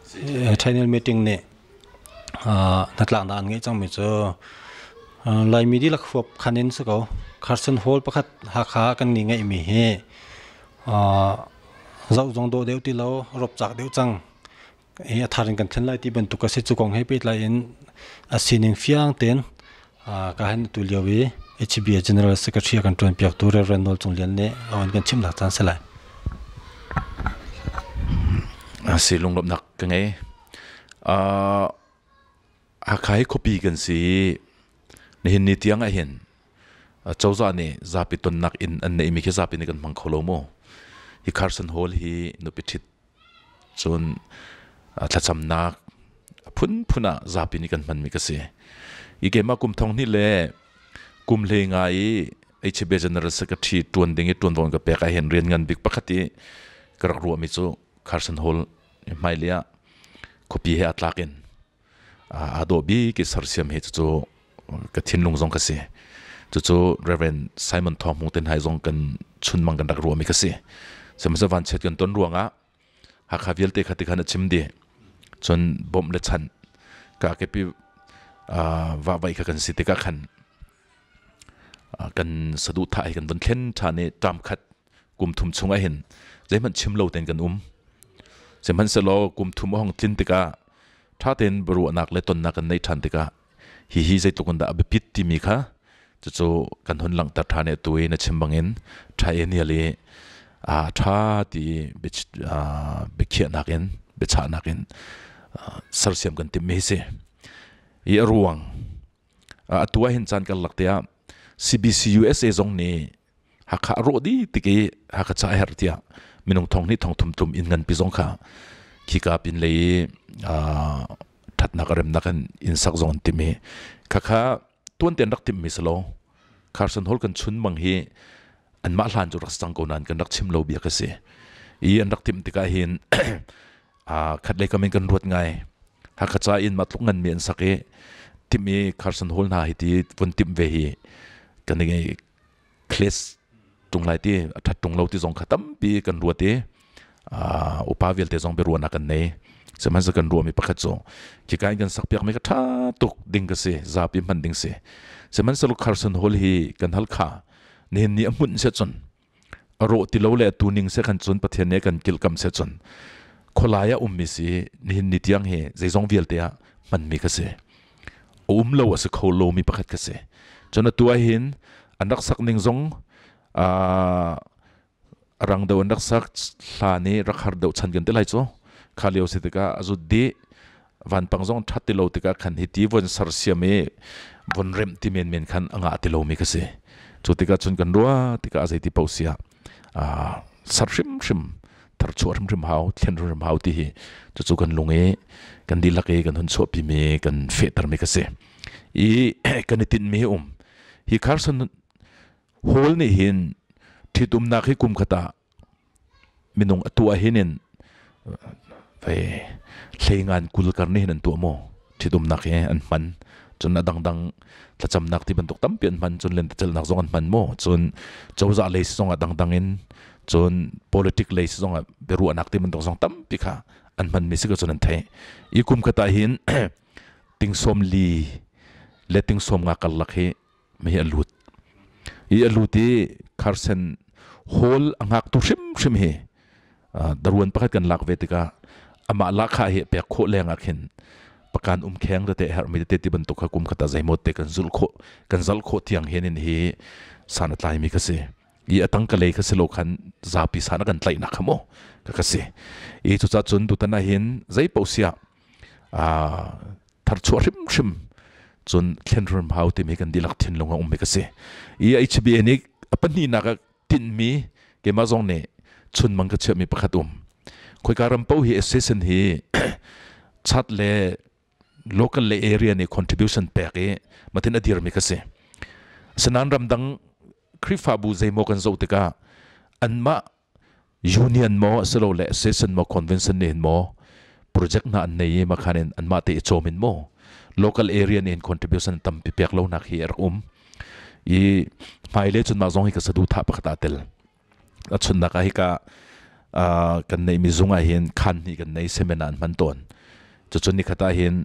Channel meeting nih hnatlaknak an ngeih cangmi cu Laimi dihlak huap khan in si ko. Carson Hall pakhat Hakha ah kan ni ngeihmi hi zoh zong dawh deuh ti lo, ropcak deuh cang. Hi a thar in kan thlen lai ti bantuk a si. Cu kong he pehtlai in a sining fiang tein ka hen tu lio i HBA General Secretary a kan ṭuan piaktu Reverend Nawl Cung Lian nih a on kan chimnak caan si lai. Si lunglawmhnak ka ngei. Hakha hi khuapi kan si i nihin ni tiang ah hin cozah nih zapi tonnak inn an neihmi khi zapi nih kan hmang kho lo mu. Hi Carson Hall hi nupi ṭhit cun thlacamnak phunphun ah zapi nih kan hmanmi ka si. Hi keimah kum thong hnih le kum hlei nga i HB General Secretary ṭuan ding i ṭuanvo ka pek ah hin rian ngan bik pakhat i ka rak ruahmi cu Carson Hall hmailei ah khuapi he aa tlak in aa dawh bik i sersiam hi cucu ka thinlung zong ka si. Cucu Reverend Simon Thawng Hmung te hna zong kan chunmang kan rak ruahmi ka si. Sihmanhsehlaw vanchiat kan ton ruangah Hakha vialte kha tikhan a chim dih. Cun bawmh le chanh ka kepi vahvaih kha kan si tikah khan kan saduhthah hi kan von thlen ṭhan i ṭam khat kum thum chung ah hin zeihmanh chim lo tein kan um. Sihmanhsehlaw kum thum a hong tlin tikah ṭha tein biaruahnak le tonnak kan neih ṭhan tikah hihi zeitluk in dah a biapit timi kha cucu kan hun langhter ṭhan i atu i na chim bangin ṭha enial i a ṭha ti biakhiahnak in biachahnak in sersiam kan timhmi hi si. I a ruang atu ah hin caan karlak te ah CBC USA zong nih Hakha a rawh dih tik i Hakha ca a herh tiah minung thong hnih thong thum tum inn nganpi zong kha khika pin lei i ṭhatnak a remnak in inn sak zong an timh i khakha tuan tein rak timhmi si lo. Carson Hall kan chun bang hi anmah hlan cu rak si cang ko nain kan rak chim lo bia ka si. I an rak timh tikah hin khat lei kam in kan ruat ngai. Hakha ca in mah tluk nganmi an sak i timh i Carson Hall hna hi ti vun timh ve hi kan i class ṭung lai ti a ṭhat ṭung lo ti zong kha tampi kan ruat i upa vialte zong biaruahnak kan nei. Sihmanhsehlaw kan ruahmi pakhat cu khika in kan sakpiakmi kha ṭha tuk ding ka si, zapi hman ding si. Sihmanhsehlaw Carson Hall hi kan hal kha nihin ni a hmunh se cun a rawh ti lo le atu ning se khan cun Pathian nih kan kilkam se cun khualai ah ummi si nihin ni tiang hi zeizong vialte ah hmanmi ka si. A um lo a si kho lomi pakhat ka si. Cun atu ah hin an rak sak ning zong a rang deuh an rak sak hlan i rak har deuh chan kan ti lai cu. Kha lio si tikah a zut dih vanpang zong ṭhat ti lo tikah khan hi ti von sersiam i von remh ti menmen khan a ngah ti lomi ka si. Cu tikah cun kan ruah tikah a zeiti paoh si ah ser hrimhrim tharchuah hrimhrim hau thlen hrimhrim hau ti hi cucu kan lung i kan dihlak i kan hun chuahpimi kan fehtermi ka si. I kan i tinhmi hi um. Hi Carson Hall nih hin ṭhitumnak hi kum khat ah minung a tuah hin in vei hleingan kul kar nih hin an tuah maw ṭhitumnak hi an hman. Cun a dangdang thlacamnak ti bantuk tampi an hman, cun lentecelhnak zong an hman maw, cun cozah lei zong ah dangdang in, cun politic lei zong ah biaruahnak ti bantuk zong tampi kha an hmanmi si ko cun an theih i kum khat ah hin ting sawm li le ting sawm nga karlak hi mi hi a lut i a lut i Carson Hall a ngaktu hrimhrim hi daruan pakhat kan lak ve tikah amah lahkhah hi pek khawh leng ah khin pakan umkheng tete herhmi tete ti bantuk kha kum khat ah zeimawt te kan zulh khawh kan zalh khawh tiang hin in hi san a tlaimi ka si. I a tangka lei kha si lo khan zapi san a kan tlaihnak kha maw ka ka si. I cucaah cun tutan ah hin zei paoh siah tharchuah hrimhrim cun thlen hrim hau timi kan dihlak thinlung a ummi ka si. I HBA nih a pahnihnak ah tinhmi keimah zong nih chunmang ka chiahmi pakhat um. Khoika ram paoh hi association hi chat le local le area nih contribution pek i matin a dirmi ka si. Asinain ramdang Khrihfabu zeimaw kan zoh tikah anmah union maw asilole association maw convention nih hin maw project hna an nei i makhan in anmah te i cawm in maw local area nih hin contribution tampi pek lo nak hi a rak um. I hmailei cun mah zong hi ka saduhthah pakhat ah tel. A chunnak ah hika kan neihmi zung ah hin khan hnih kan nei, seminar an hman tawn. Cucun nikhat ah hin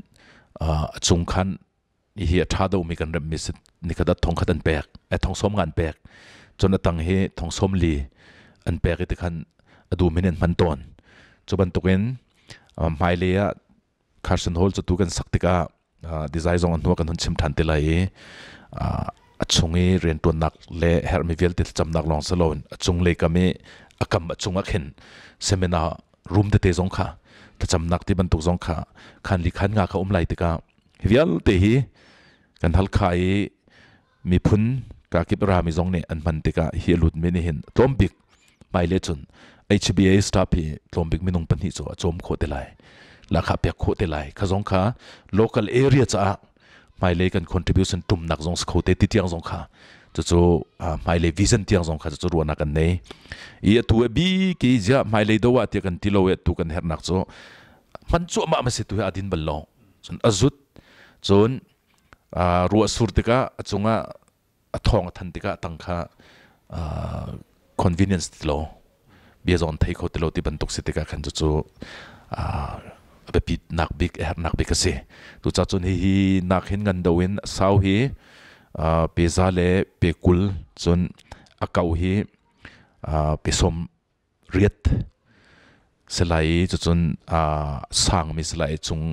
a chung khan hi a ṭha deuhmi kan remhmi si nikhat ah thong khat an pek, thong sawm nga an pek. Cun a tang hi thong sawm li an pek i tikhan a dum in an hman tawn. Cu bantukin hmailei ah Carson Hall cu tu kan sak tikah design zong a hnu ah kan hun chim ṭhan te lai i a chung i rianṭuannak le herhmi vialte thlacamnak lawng si loin a cunglei kam i a kam a cung ah khin seminar room tete zong kha thlacamnak ti bantuk zong kha khan li khan nga kha um lai tikah hi vialte hi kan Halkha i miphun kakip rami zong nih an hman tikah hi a lutmi nih hin tlawmbik hmailei cun HBA staff hi tlawmbik minung pahnih cu a cawm khawh te lai, lahkhah pek khawh te lai. Kha zong kha local area caah hmailei kan contribution tumnak zong si kho te ti tiang zong kha cucu hmailei vision tiang zong kha cucu ruahnak kan nei i atu a bi ki zia hmailei do ah tiah kan ti lo i atu kan herhnak cu hman cuahmah ma si tu hi adin bal lo. Cun azut cun ruah sur tikah a cungah a thawng a than tikah tang kha convenience ti lo, bia zong thei kho ti lo ti bantuk si tikah khan cucu a biapit nak bik, a herhnak bik a si. Tuca cun hihi nak hin ngan do in sau hi pe za le pe 20, cun a kau hi pe 18 si lai i cucun sangmi si lai i cung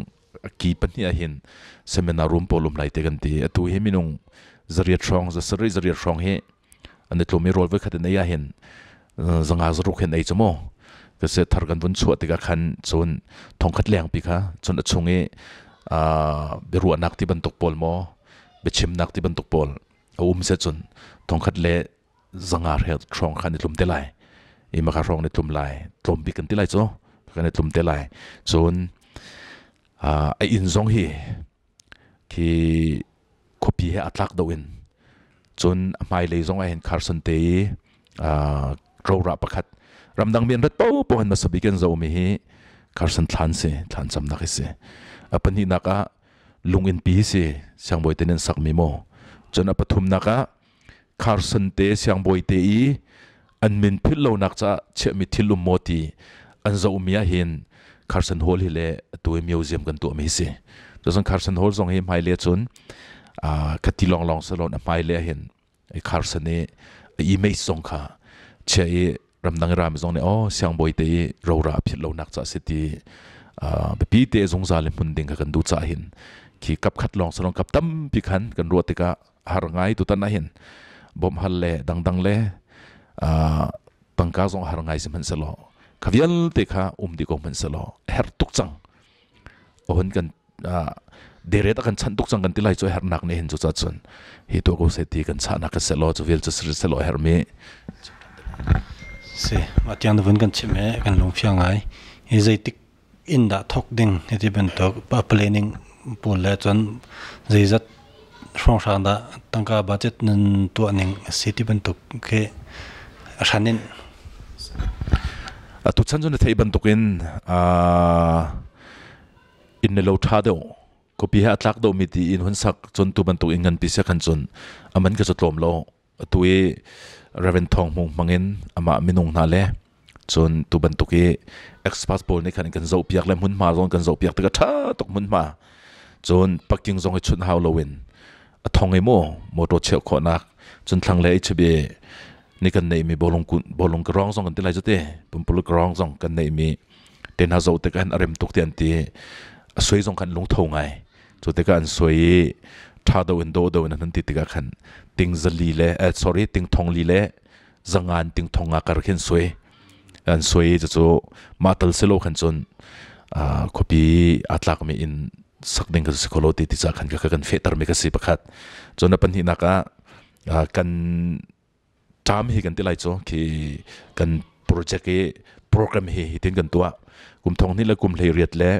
ki pahnih ah hin seminar room pawl um lai te kan ti. Atu hi minung 800 hrawng, 7, 8 hrawng hi an i tlum i rawl voikhat in ei ah hin 500 600 hin ei cu mu ka se. Thar kan vun chuah tikah khan cun 1000 lengpi kha, cun a chung i biaruahnak ti bantuk pawl maw, biachimnak ti bantuk pawl a um se cun 1100 hrawng khan i tlum te lai i maka hrawng ni tlum lai, tlawm bik kan ti lai cu kan i tlum te lai. Cun a inn zong hi khi khuapi he a tlak do in, cun a hmailei zong ah hin Carson te i rora pakhat ramdang mi an rat popo han hmasa bik an zomi hi Carson thlan si, thlan camnak hi si. A pahnihnak ah lunginn pi hi si, siangbawi te nan sakmi maw. Cun a pathumnak ah Carson te siangbawi te i an min philh lonak caah chiahmi thil um maw ti an zohmi ah hin Carson Hall hi le atu i museum kan tuahmi hi si. Cun Carson Hall zong hi hmailei cun khati lawnglawng salon a hmailei ah hin Carson i a image zong kha chia i ramdang rami zong nih oh, siangbawi te i rora philh lonak caah si ti biapi te zungzal i hmun ding kha kan duh caah hin khi kap khat lawng salon kap tampi khan kan ruah tikah har ngai. Tutan ah hin bawmh hal le dangdang le tangka zong har ngai si hmanhsehlaw kha vialte kha um dih ko hmanhsehlaw her tuk cang ohun kan deret a kan chan tuk cang kan ti lai cu. Hernak nih hin cu ca cun hi to ko se ti kan chahnak ka selaw cu vial cu selaw hermi. Si ma tiang vun kan chim he kan lung fiang ngai. Hi zeitik in dah thawk ding hiti bantuk pa planning pawl le cun zeizat hrawnghrang dah tangka budget nan tuah ning a si ti bantuk khi a hran in. Atu chan cu na theih bantukin inn le lo ṭha deuh, khuapi he a tlak deuhmi ti in hun sak cun tu bantuk in nganpi sia khan cun a man ka cu tlawm lo. Atu i Reverend Thawng Hmung hmangin amah minung hna le cun tu bantuk i experts pawl nih khan kan zohpiak le hmunhma zong kan zohpiak tikah ṭha tuk hmunhma, cun parking zong i chunh hau loin a thong i maw motor cheuh khawhnak, cun thlanglei HBA ni kan neihmi bawlung bawlung ground zong kan ti lai cu te, pumpuluk ground zong kan neihmi te hna zoh tikah a rem tuk ti an ti. A sui zong khan lungtho ngai. Cu tikah an suai i ṭha do in do do in an ti tikah khan ting 400 le sorry, ting 4,000 le 500, ting 5,000 kar khin suai an suai. Cucu mah tal silo khan cun khuapi aa tlakmi in sak ding ka si kho lo ti ti ca khan ka kan fehter mi ka si pakhat. Cun a pahnihnak ah kan term hi kan ti lai cu khi kan project i program hi hitin kan tuah. Kum 2028 le kum 18 le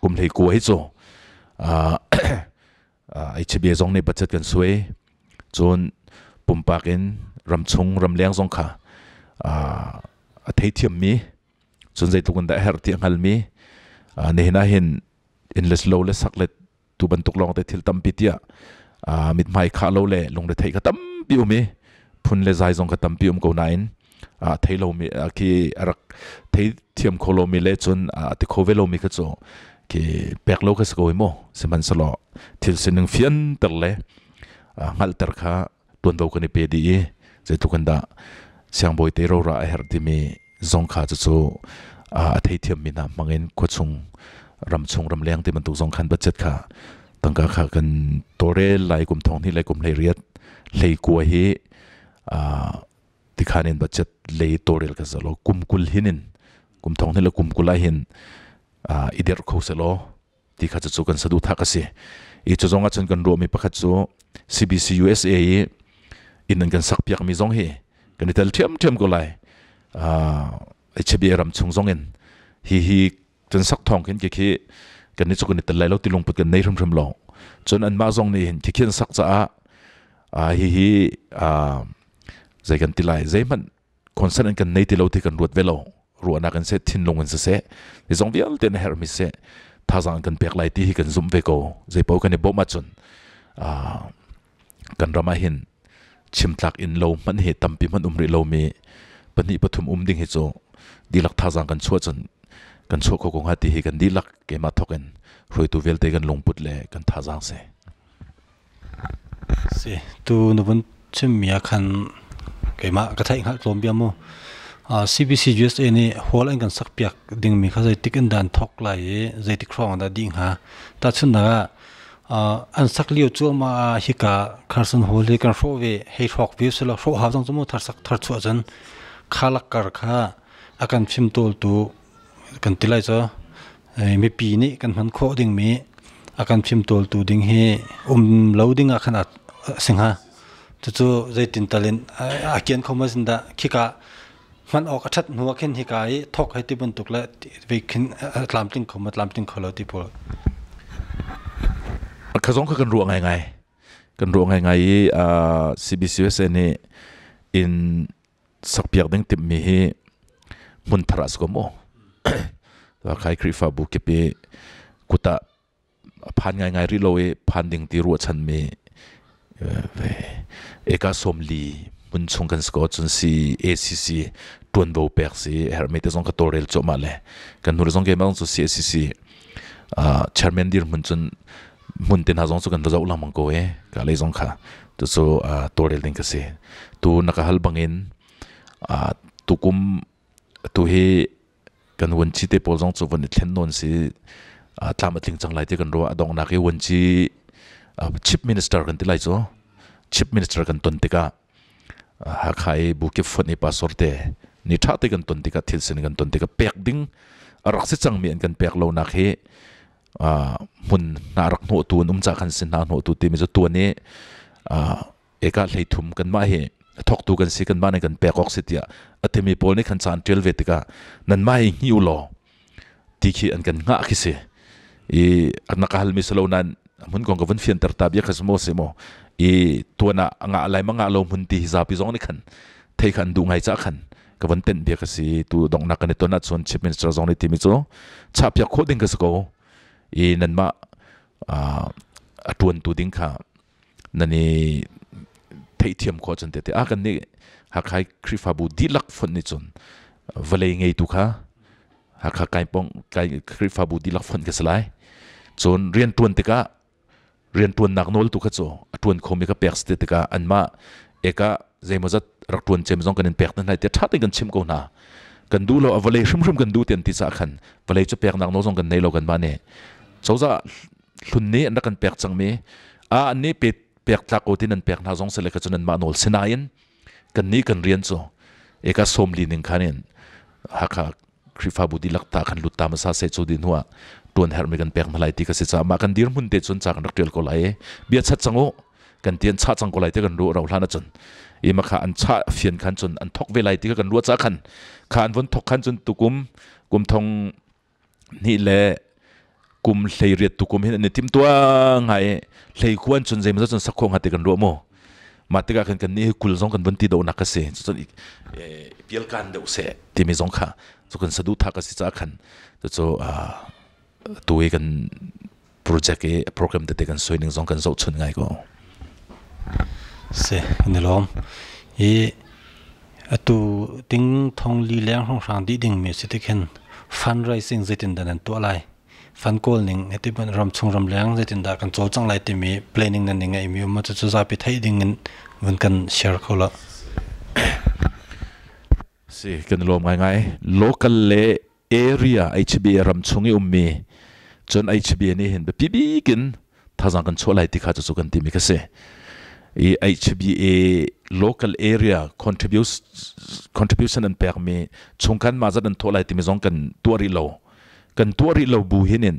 kum 19 hi cu HBA zong nih budget kan suai, cun pumpak in ramchung ramleng zong kha a theithiammi, cun zeitluk in dah a herh ti a hngalmi, nihin ah hin inn le lo le sak le tu bantuk lawng te thil tampi tiah mithmai khah lo le lungretheih kha tampi um i phun le zai zong kha tampi um ko nain thei lomi khi a rak thei thiam kho lomi le cun a ti kho ve lomi kha cu Khi pek lo kha si ko mu. Sihmanhsehlaw thil sining fianter le hngalhter kha tuanvo kan i pe dih i zeitluk in dah siangbawi te rora a herh timi zong kha cucu a theithiammi hna hmangin khuachung ramchung ramleng ti bantuk zong khan budget kha tangka kha kan tawlrel lai. Kum thong hnih le kum 18 hlei kua hi tikhan in budget lei tawlrel ka zalo. Kum 20 hin in kum thong hnih le kum 20 ah hin i der kho selaw ti kha cu kan saduhthah ka si i. Cu zong ah cun kan ruahmi pakhat cu CBC USA i inn an kan sak piak mi zong hi kan i tel ṭhiamṭhiam ko lai. HBA ram chung zong in hi hi cun sak thong khin khi khi kan ni cu kan i tel lai lo ti lungput kan nei hrimhrim lo. Cun anmah zong nih hin khi khi an sak caah hi hi zei kan ti lai, zeihmanh concern an kan nei ti lo ti kan ruat ve lo. Ruahnak in seh, thinlung in siseh, hi zong vialte na herhmi seh, thazaang kan pek lai ti hi kan zumh ve ko. Zeipaoh kan i bawmh ahcun kan ram ah hin chimtlak in lo hmanh hi tampi hmanh um rih lomi pahnih pathum um ding hi cu dihlak thazaang kan chuah cun kan chuah kho ko hnga ti hi kan dihlak, keimah thawk in hruaitu vialte, kan lungput le kan thazaang si. Si tu na vun chimmi ah khan keimah ka theih hngalh tlawm bia mu. CBC USA nih hall an kan sakpiak dingmi kha zeitik in dah an thawk lai i zeitik hrawng dah dih hnga? Tahchunhnak ah, an sak lio cuahmah ah hika Carson Hall hi kan hrawh ve, hei hrawk ve selaw hrawh hau zong cu mu thar sak thar chuah cun khalak kar kha a kan fimtawltu kan ti lai cu mipi nih kan hman khawh dingmi a kan fimtawltu ding hi um lo ding ah khan a si hnga. Cucu zeitin tal in a kian kho ma sin dah khika hman awk a ṭhat hnu ah khin hika i thok hei ti bantuk le ve khin tlamtling kho ma tlamtling kho lo ti pawl. Kha zong kha kan ruah ngaingai, kan ruah ngaingai i CBCUSA nih in sakpiak ding timhmi hi hmun thar ah si ko mu. Khai Khrihfabu kip i kut ah phan ngaingai rih lo i phan ding ti ruahchanmi eka 40 hmun chung kan si ko. Cun si ACC tuanvo pek si herhmi te zong ka tawlrel cuahmah le kan hnu zong keimah zong cu CACC chairman dir hmun cun hmun te hna zong cu kan va zoh lengmang ko e. Ka lei zong kha cucu tawlrel ding ka si. Tu na ka hal bangin, tukum tu hi kan vuanci te pawl zong cu van i thlen nawn si, tlam a tling cang lai ti kan ruah. A donghnak i vuanci, chief minister kan ti lai cu, chief minister kan ton tikah, Hakha i bukip fonh i pastor te ni ṭha te kan ton tikah, thil sin kan ton tikah, pek ding a rak si cangmi an kan pek lonak hi hmun hna rak hnawhtu an um ca khan si. Hna hnawhtu timi cu tuan i eka 30 kanmah hi thawktu kan si, kanmah nih kan pek awk si tiah a timi pawl nih khan caan ṭial ve tikah nanmah hi hni u law ti khi an kan hngah khi si i na ka halmi si lo nain hmun kong ka vun fianter ta bia kha si maw si maw i tuan ah ngah lai ma ngah lo hmun ti hi zapi zong nih khan thei kha an duh ngai ca khan ka von tenh bia ka si. Tu donghnak kan i ton ahcun chief minister zong nih timi cu chahpiak khawh ding ka si ko i nanmah a tuantu ding kha nan i theihthiam khawh cun tete a kan nih Hakha Khrihfabu dihlak fonh nih cun vawlei ngeitu kha Hakha Kaipong Khrihfabu dihlak fonh ka si lai. Cun rian tuan tikah rian tuannak nawl tu kha cu a tuan khomi kha pek si tikah anmah eka zeimawzat rak tuan cem zong kan in pek hna lai tiah ṭha tein kan chim ko hna. Kan duh lo, a vawlei hrimhrim kan duh tian ti caah khan vawlei cu peknak nawl zong kan nei lo. Kan mah nih cozah hlun nih an rak kan pek cangmi a an nih pe pek tlak ko tin an pek hna zong sile kha cun anmah nawl sinain kan nih kan rian cu eka 40 ning khan in Hakha Khrihfabu dihlak ta khan lut ta hmasa seh, cu din hnuah tuan herhmi kan pek hna lai ti ka si caah mah kan dirhmun te cun ca kan rak tial ko lai i bia chat cang u kan tian chah cang ko lai ti kan ruah. Rau hlan ahcun i makha an chah fian khan cun an thok ve lai ti ka kan ruah ca khan kha an von thok khan cun tukum kum thong hnih le kum 18 tukum hin an i tim tua ngai hlei khuan cun zeimaw cun sakho nga ti kan ruah mu. Mah tikah khan kan nih 20 zong kan vun ti donak ka si cun pialkan deuh seh timi zong kha cu kan saduhthah ka si caah khan cucu tu i kan project i program tete kan soi ning zong kan zohchun ngai ko. Si kan i lawm. I atu ting thong li leng hrawnghrang dih ding mi si tik hin fundraising zeitin dah nan tuah lai? Fund kawl ning hiti ban ramchung ramleng zeitindah kan cawlcangh lai timi planning nan ngeih mi um cucu zapi theih ding in vun kan share kho la. Si kan lawm ngaingai. Local le area HBA ram chung i ummi cun HBA nih hin biapi bik in thazang kan chuah lai ti kha cucu kan timi ka si. I HBA local area contribution an pekmi chungkhan ma zat an thawh lai timi zong kan tuah rih lo. Kan tuah rih lo bu hin in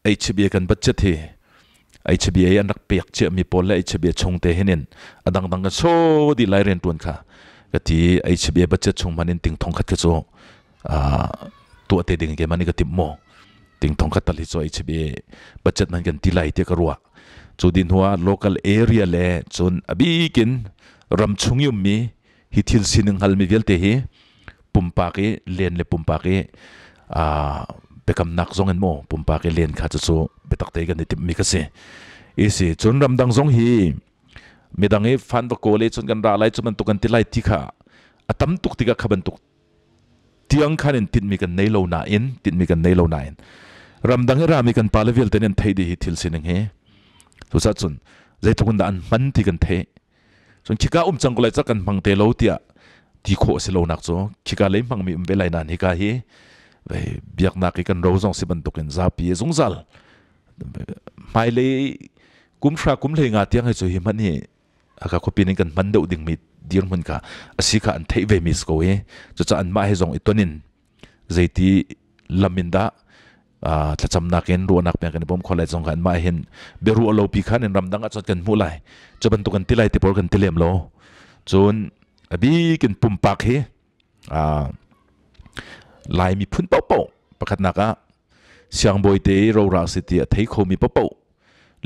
HBA kan budget hi HBA an rak pek ciami pawl le HBA chung te hin in a dangdang kan so di lai rian tuan kha ka ti. HBA budget chung man in ting thong khat kha cu tuah te ding ke mani ka tim mo ting thong khat tal hi chu HBA budget man kan ti lai te ka ruah. Cu din hua local area le cun abikin ram chung yum mi hi thil sining hal mi vialte hi pumpak i len le pumpak i biakamnak zong in maw pumpak i len kha cu biatak te kan i timh mi ka si. I si cun ramdang zong hi midang i fan va kawl i cun kan ra lai cu bantuk kan ti lai ti kha a tam tuk tikah kha bantuk tiang khan in tinhmi kan nei lo nain, tinhmi kan nei lo nain ramdang i rami kan pale vialte nih an theih dih hi thil sining hi. Cucaah cun zeitluk in dah an hman ti kan theih. Cun khika um cang ko lai ca kan hmang te lo tiah ti khawh si lo nak cu khika lei hmangmi um ve lai nain hika hi biaknak i kan ro zong si bantukin zapi zungzal hmailei kum hra kum hlei nga tiang hi cu hi hman hi aka khuapi ning kan hman deuh dingmi dirhmun kha asi kha an theih ve mi si ko i cucaah anmah he zong i tonin zeiti lam in dah thlacamnak in ruahnak pek kan i bawm kho lai zong kha anmah hin biaruah lo pi khan in ramdang ah cun kan hmuh lai cu bantuk kan ti lai ti pawl kan ti lem lo. Cun a bik in pumpak hi Lai miphun paohpaoh, pakhatnak ah siangbawi te i rora si ti a thei khomi paohpaoh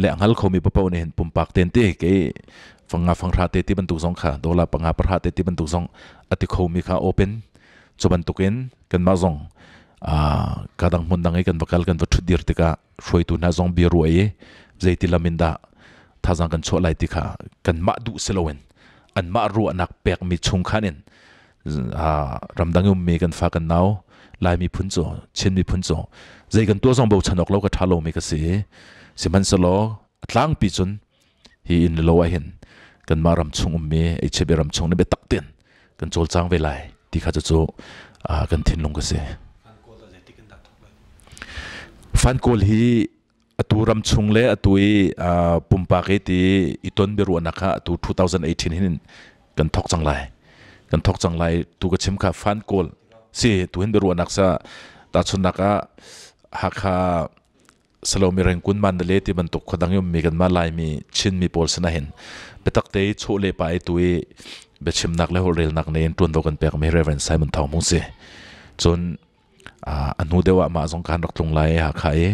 le a hngal khomi paohpaoh nih hin pumpak ten te ke fanga fanghra te ti bantuk zong kha dola panga pahra te ti bantuk zong a ti khomi kha open. Cu bantukin kanmah zong kadang hmun dang i kan va kal kan va ṭhutdir tikah hruaitu hna zong bia ruah i zeiti lam in dah thazang kan chuah lai ti kha kanmah duh si loin anmah ruahnak pekmi chung khan in ramdang ummi kan fa kan nau Lai miphun cu, Chin miphun cu zei kan tuah zong bochan awk lo ka ṭha lomi ka si. Sihmanhsehlaw a tlangpi cun hi inn le lo ah hin kanmah ram chung ummi HB ram chung nih biatak tein kan cawlcang ve lai ti kha cucu kan thinlung ka si. Fan kawl hi atu ram chung le atu i pumpak i ti i ton biaruahnak kha atu 2018 hin kan thok cang lai, kan thok cang lai. Tu ka chim kha fan kawl si tu hin biaruahnak sa tahchunnak ah Hakha, Salomi, Rengkun, Mandalay ti bantuk khuadang i ummi kanmah Laimi, Chinmi pawl sinah hin biatak te i chawh le pa i tu i biachimnak le holhrelnak ne in ṭuanvo kan pekmi Reverend Simon Thawng Hmung si. Cun a hnu deuh ah mah zong kan rak tlung lai Hakha i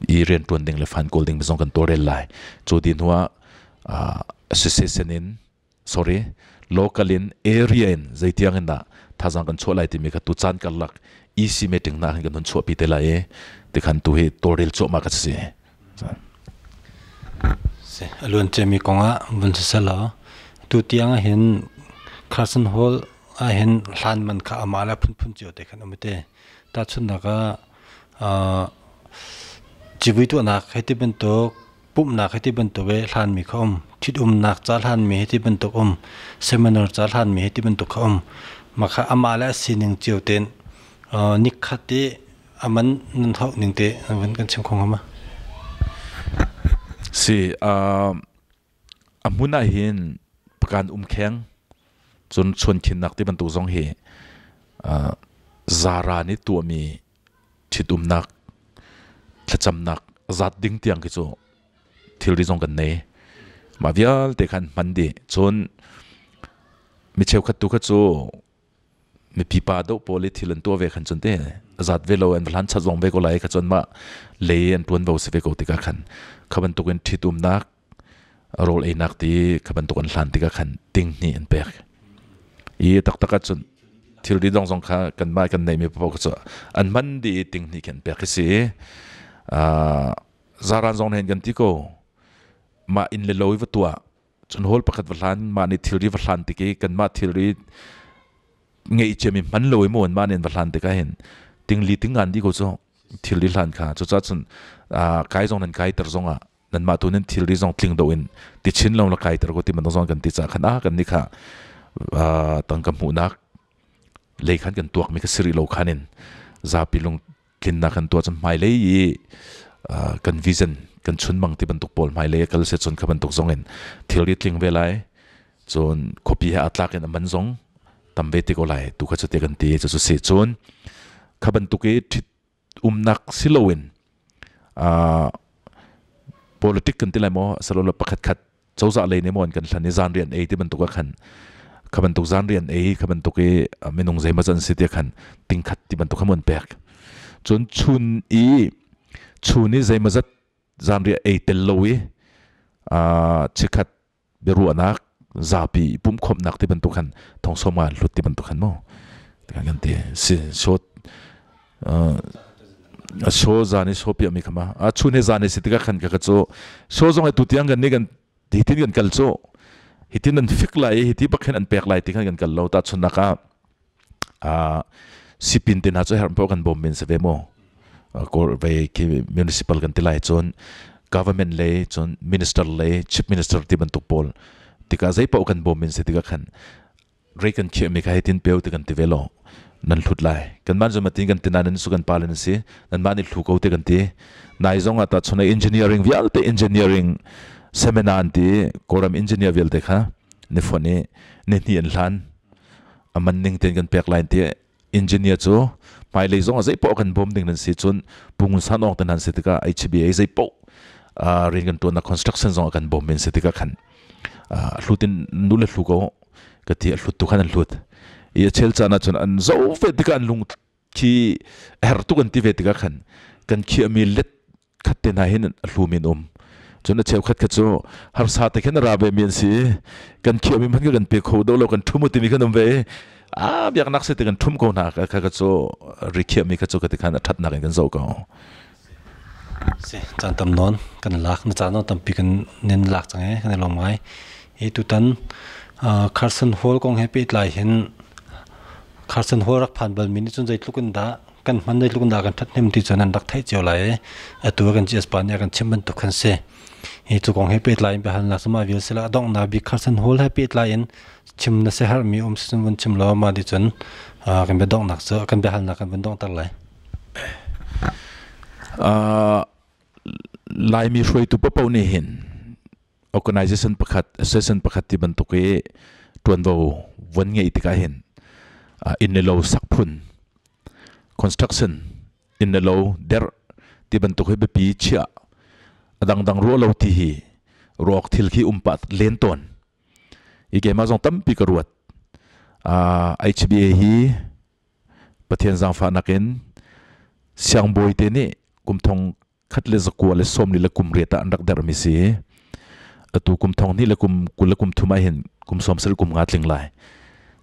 i rian ṭuan ding le fan kawl ding zong kan tawlrel lai. Cu ti hnu ah association in, sorry, local in, area in zeitiang in dah thazang kan chuah lai timi kha tu caan karlak EC meeting na hin kan hun chuahpi te lai i tikhan tu hi tawlrel cuahmah ka si. Si aluan cemi kongah vun siselaw tu tiang ah hin Carson Hall ah hin hlan man kha amah le phunphun cio te khan um te. Tahchunhnak ah civui tuahnak hei ti bantuk, pumhnak hei ti bantuk i hlanmi kha um, ṭhitumnak ca hlanmi hei ti bantuk um, seminar ca hlanmi hei ti bantuk kha um. Mah kha amah le a sining cio tein nikhat i a man nan hauh ning te van kan chim kho hnga ma? Si, a hmun ah hin pakan umkheng cun chuankhinnak ti bantuk zong hi zara nih tuahmi ṭhitumnak thlacamnak zat ding tiang khi cu thilri zong kan nei. Mah vialte khan hman dih. Cun mi cheukhat tu kha cu mipi pa deuh pawl i thil an tuah ve khan cun te zat ve lo an hlan chat zong ve ko lai kha cun mah lei an tuan vo si ve ko tikah khan kha bantukin ṭhitumnak rawl einak ti kha bantuk an hlan tikah khan ting hnih an pek i taktak ah cun thilri dong zong kha kanmah kan neihmi paoh kha cu an hman dih i ting hnih khin pek hi si. Zaran zong hen kan ti ko mah inn le lo i va tuah cun hall pakhat va hlan, mah nih thilri va hlan tik i kanmah thilri ngeih ciami hman lo i maw mah nih va hlan tikah hin tingli tingan di ko cu. Thilri hlan kha cucaah cun kai zong nan kai ter zong ah nanmah tu nan thilri zong tling do in ti chin lo la kai ter ko ti man zong kan ti ca khan a kan ni kha tangka hmuhnak lei khan kan tuak mi kha siri lo khan in zapi lung tlinnak kan tuah cun hmailei i kan vision kan chunmang ti bantuk pawl hmailei kal se cun kha bantuk zong in thilri tling ve lai cun khuapi he aa tlak in a man zong tam ve te ko lai tu kha cu te kan ti cu cu si cun kha bantuk i ṭhit umnak si loin politic kan ti lai maw salolo pakhat khat cozah lei nih maw an kan hlan i zan rian ei ti bantuk ah khan kha bantuk zan rian ei kha bantuk i minung zeimaw zan si ti khan tingkhat ti bantuk kha mun pek cun chun i chun i zeimaw zat zan rian ei tel lo i chikhat biaruahnak zapi pumkhawmhnak ti bantuk khan thong sawm nga hlut ti bantuk khan mu kan ti si shot a show zan i show piah mi khama a chun he zan i si tikah khan ka ka cu show zong tu tiang kan ni kan hitin kan kal cu hitin an fik lai i hiti bak hin an pek lai ti khan kan kal lo ta chun nak ah a sipin te hna cu herh kan bom men se ve mo kor ve ki municipal kan ti lai cun government le cun minister le chief minister ti bantuk pawl tikah zei paoh kan bom men se tikah khan rei kan khiahmi kha hitin peu ti kan ti ve lo nan hlut lai kanmah cu matin kan ti nain su kan pa le nan si nanmah nih hlu ko te kan ti nai zong ah ta chuna engineering vialte engineering seminar an ti kawlram engineer vialte kha ni fon i ni hnih an hlan aman ning ten kan pek lai ti engineer cu hmailei zong ah zei poh kan bawm ding nan si cun pungun san awk te nan si tikah HBA zei poh rian kan tuannak construction zong kan bawm men si tikah khan hlutin nu le hlu ko ka ti a hlut tu khan an hlut i a chel caan ah cun an zo ve tikah an lung khi her tuk an ti ve tikah khan kan khiahmi let khat te hna hin a hlu min um cun a cheukhat kha cu harsa te khin ra ve mi an si kan khiahmi hmanh kan pe kho do lo kan thum timi kan um ve a biaknak se te kan thum ko hna kha kha cu ri khiahmi kha cu ka ti khan a thatnak in kan zoh ko. Si caan tam nawn kan lak na caan tampi kan nin lak cang e kan i lawm ngai. Hi tutan Carson Hall kong he pehtlai hin Carson Hall rak phan bal mi nih cun zeitluk in dah kan hman zeitluk in dah kan ṭhathnem ti cun an rak theih cio lai i atu kan GS pa nih a kan chimh bantuk khan si. Hi cu kong he pehtlai in biahalnak cu mah vial sila a donghnak bik Carson Hall he pehtlai in chim na siaherhmi um si cun vun chim law mah ti cun kan bia donghnak cu kan biahalnak kan vun donghter lai. Laimi hruaitu paohpaoh nih hin organization pakhat, association pakhat ti bantuk i ṭuanvo von ngeih tikah hin inn le lo sak phun, construction, inn le lo derh ti bantuk hi biapi chiah a dangdang ruah lo ti hi ruak thil khi um pah len tawn. I keimah zong tampi ka ruat. HBA hi Pathian zaangfahnak in siangbawi te nih kum 1928 ah an rak derhmi si. Atu kum 2023 ah hin kum 70 kum nga tling lai.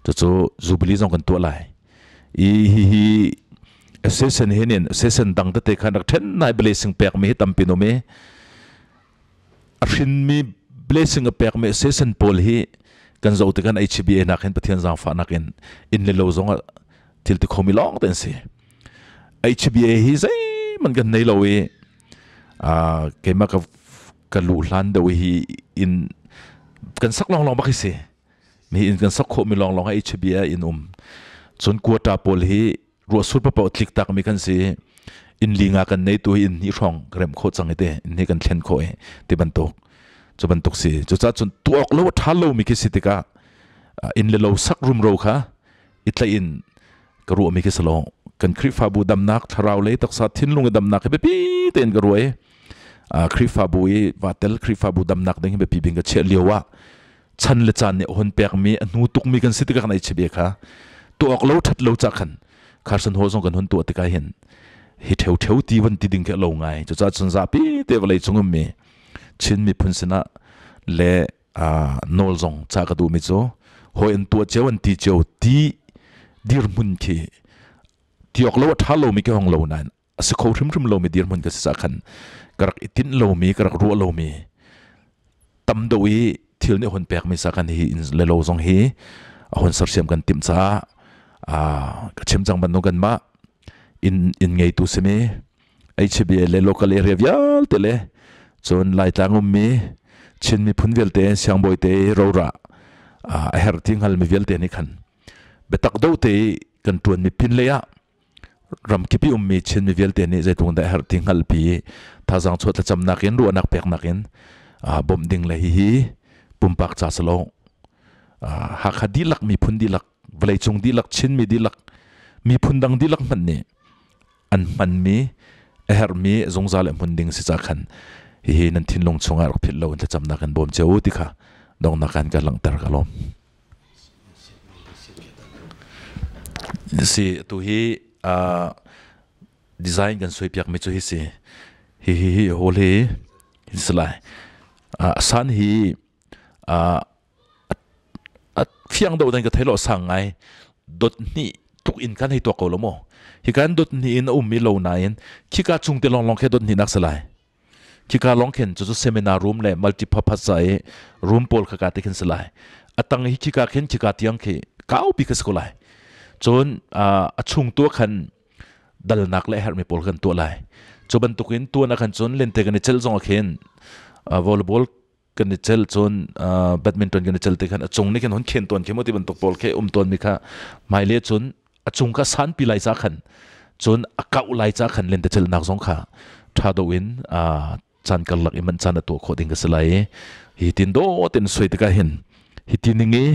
Cucu Jubilee zong kan tuah lai. I hihi association hin in association dang tete khan rak then nai blessing pekmi hi tampi um i a hrinmi blessing a pekmi association pawl hi kan zoh tikhan HBA nak hin Pathian zaangfahnak in inn le lo zong ah thil ti khomi lawng te an si. HBA hi zeihmanh kan nei lo i keimah ka ka luh hlan deuh hi inn kan sak lawnglawng bak hi si. Mi inn kan sak khawhmi lawnglawng hi HBA in um. Cun quota pawl hi ruahsur papaw tlik takmi kan si. Inn li nga kan nei tu hi inn hnih hrawng ka remh khawh cang i te inn hi kan thlen khawh i ti bantuk cu bantuk si. Cucaah cun tuah awk lo a ṭha lomi khi si tikah inn le lo sak rumro kha i tlaih in ka ruahmi khi si lo. Kan Khrihfabu damnak thlarau lei taksa thinlung i damnak hi biapi tein ka ruah i Khrihfabu i vatel Khrihfabu damnak ding hi biapi bing ka chiah lio ah chan le caan nih a hun pekmi a hnu tukmi kan si tikah kan ei chibe kha tuah awk lo ṭhat lo ca khan Carson Hall zong kan hun tuah tikah hin hi ṭheu ṭheu ti van ti ding khi a lo ngai. Cucaah cun zapi te vawlei cung ummi Chin miphun sinah le nawl zong ca ka duhmi cu hawi an tuah cio an ti cio ti dirhmun khi tiok lo a ṭha lomi khi hong lo nain a si kho hrimhrim lomi dirhmun ka si ca khan ka rak i tinh lomi ka rak ruah lomi tam deuh i thil nih hun pekmi sa kan hi inn le lo zong hi a hun sersiam kan timh caah ka chim cang bantuk kanmah inn inn ngeitu simi. HBA le local area vialte le cun Laitlang ummi Chin miphun vialte siangbawi te rora a her ti hngalmi vialte nih khan biatak do te kan ṭuan mi pin lei ah ramkip i ummi Chin mi vialte nih zeitluk dah herh ti hngalpi thazaang chuah thlacamnak in ruahnak peknak in bawmh ding le hihi pumpak ca si lo Hakha dihlak miphun dihlak vawleicung dihlak Chinmi dihlak miphun dang dihlak hmanh nih an hmanmi a herhmi zungzal le hmun ding si ca khan hihi nan thinlung chungah rak philh lo in thlacamnak in bawm cio u ti kha donghnak an ka langhter ka lawm. Si tu hi design kan suai piak mi cu hi si hi hi hi hall hi hi si lai san hi a fiang do dan ka thei lo sang ngai dot hnih tuk in kan hei tuak ko lo mo hi kan dot hnih in a um mi lo nain khika chung te long long khe dot hnih nak salai khika long khen cu cu seminar room le multipurpose sa i room pawl kha ka te khin salai atang hi khika khin khika tiang khi kau pi ka si ko lai cun a chung tu khan dalnak le herhmi pawl kan tuah lai cu bantukin tuan ah khan cun lente kan i cel zong ah khin volleyball kan i cel cun badminton kan i cel te khan a cung nih khin hun khen tawn khi mu ti bantuk pawl khi um tawn mi kha hmaile cun a cung kha sanpi lai ca khan cun a kauh lai ca khan lente celnak zong kha tha do in caan karlak i man caan a tuah khawh ding ka si lai hi tin do tin soi tikah hin hi ti ning i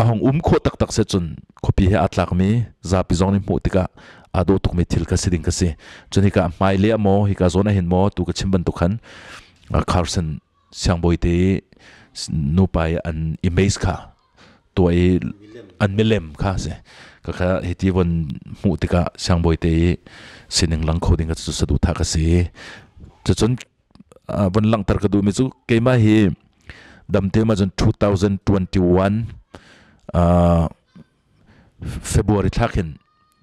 A hung um khawh taktak si cun khuapi he aa tlakmi zapi zong nih hmuh tikah aa dawh tukmi thil kha si ding ka si. Cun hika hmailei ah maw, hika zawn ah hin maw, tu ka chim bantuk khan Carson siangbawi te nupa i an image kha tuah i an milem kha si. Khakha hiti von hmuh tikah siangbawi te i sining lang kho ding ka cu saduhthah ka si. Cucun von langhter ka duhmi cu keimah hi damte ma cun 2021 February thla khin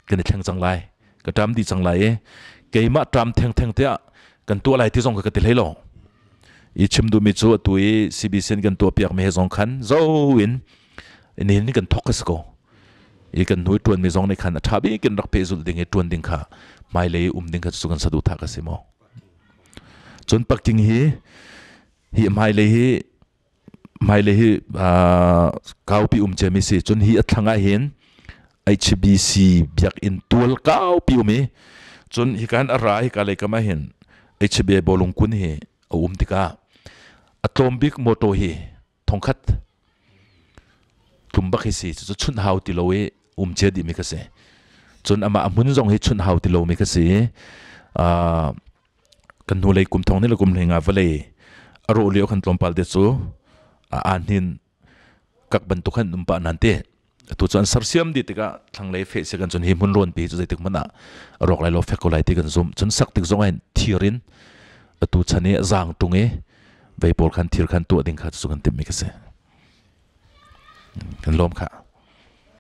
kan i thleng cang lai ka ṭam dih cang lai i keimah ṭam thengtheng te ah kan tuah lai ti zong ka ti hlei lo i chim duhmi cu atu i CBC kan tuah piak mi he zong khan zo in nihin kan thok ka si ko i kan hnu i ṭuan mi zong nih khan a ṭha bik in rak pehzulh ding i ṭuan ding kha hmailei um ding kha cu kan saduhthah ka si maw Cun parking hi hi hmailei hi hmailei hi kaupi um ciami si. Cun hi a thlang ah hin HBC biakinn tual kaupi um i cun hika hin a ra hika lei kam ah hin HBA bawlung kun hi a um tikah a tlawm bik motor hi thongkhat tlum bak hi si. Cucu chunh hau ti lo i um cia dihmi ka si. Cun amah a hmun zong hi chunh hau ti lomi ka si i kan hnulei kum thong ni le kum hlenga vawlei a rawh lio khan tlawmpal te cu aa hnin kak bantuk khan um pah nan te atu cu an sersiam dih tikah thlanglei fe se kan cun hi hmun rawn pi cu zeitik hmanh ah a rawk lai lo fek ko lai ti kan zum cun sak tik zong ah thir in atu chan i zaang tung i vei pawl khan thir khan tuah ding kha cu kan timh mi ka si kan lawm kha.